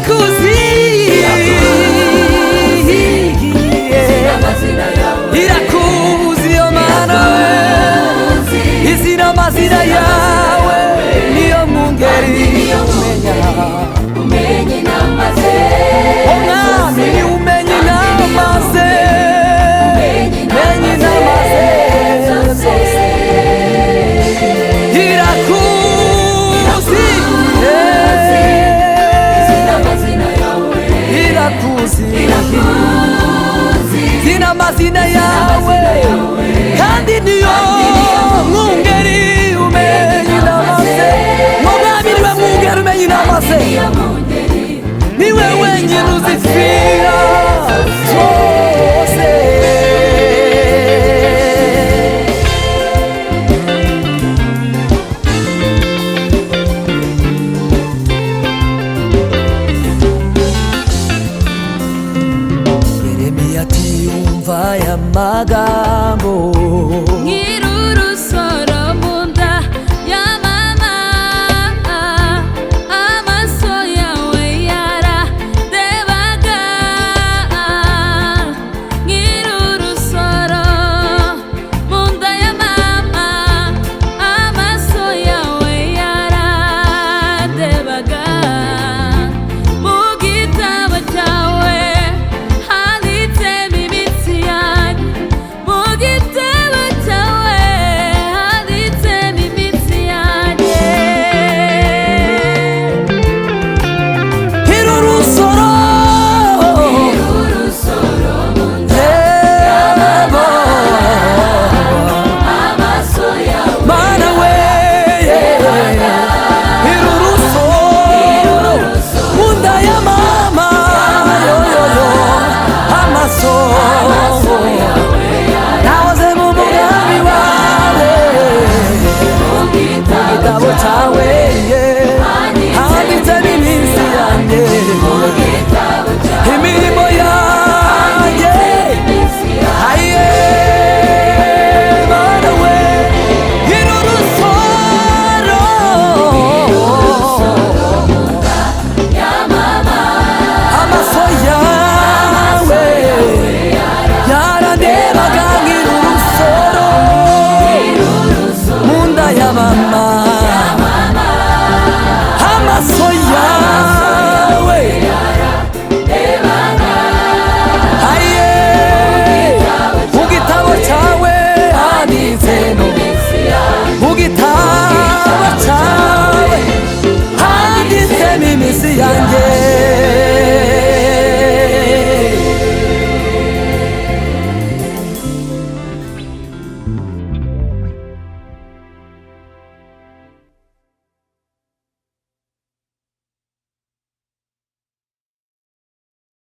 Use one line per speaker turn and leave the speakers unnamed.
Irakuzi. Irakuzi yo Mana we, izina amazina yawe niyo mwungeri umenya. Umwami ni umenya inama ze, menya inama ze zose. Irakuzi, irakuzi, zina amazina yawe, kandi niyo mwungeri umenya inama ze. Umwami niwe mwungeri umenya inama ze, niwe wenyine uzipfira zose. Yeremiya ati umva aya magambo.
Nkir'urusoro mu nda ya mama, amaso yawe yararebaga. Nkir'urusoro mu nda ya mama, amaso yawe yararebaga. Mu gitabo cyawe handitsemo iminsi yanjye, mu gitabo cyawe handitsemo iminsi yanjye.
Nkir'urusoro. Yego. Mana we, nkir'urusoro mu nda ya mama, yo yo yo, amaso nahoze mu mugambi wawe, mu gitabo cyawe handitsemo iminsi yanjye, imirimo yanjye. Aye, Mana we, nkir'urusoro. Amaso yawe yarandebaga nkir'urusoro mu nda ya mama.